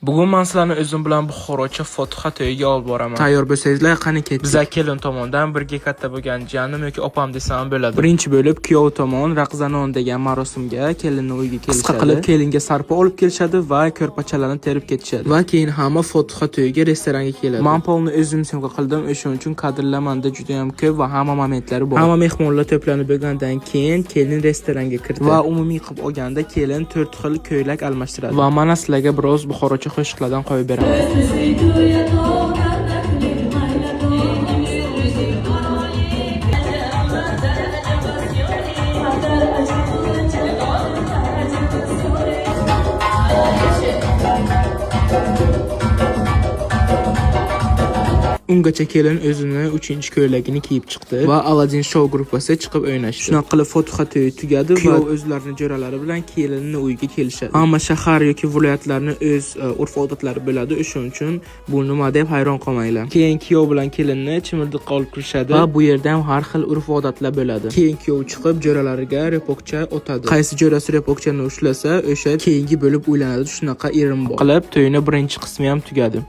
Bugun men sizlarni o'zim bilan Buxorocha fotiha to'yiga olib boraman. Tayyor bo'lsangizlar, qani ketdik. Biza kelin tomondan birga katta bo'lgan jiyanim yoki opam desam ham bo'ladi. Birinchi bo'lib kuyov tomon raqzanon degan marosimga kelinni uyiga kelishadi. Qisqa qilib kelinga sarpo olib kelishadi va ko'rpachalarni terib ketishadi. Va keyin hamma fotiha to'yiga restoranga keladi. Man polni o'zim syomka qildim, o'shaning uchun kadrlar menda juda ham ko'p va hamma momentlari bor. Hamma mehmonlar to'planib bo'lgandan keyin kelin restoranga kirdi. Va umumiy qilib olganda kelin 4 xil ko'ylak almashtiradi. Va mana sizlarga biroz buxorocha qo'shiqlardan qo'yib beraman. Ungacha kelin o'zini 3-ko'ylagini kiyib chiqdi va Aladdin show gruppasi chiqib o'ynashdi. Shunaqa qilib fotiha to'yi tugadi va kuyov o'zlarini jo'ralari bilan kelinni uyiga kelishadi. Hamma shahar yoki viloyatlarni o'z urf-odatlari bo'ladi, o'shuning uchun bu nima deb hayron qolmanglar. Keyin kuyov bilan kelinni chimildiqqa olib kirishadi va bu yerda ham har xil urf-odatlar bo'ladi. Keyin kuyov chiqib jo'ralariga repoqcha otadi. Qaysi jo'rasi repoqchani ushlasa, o'sha keyingi bo'lib uylanadi. Shunaqa irim bor. Qilib to'yini birinchi qismi ham tugadi.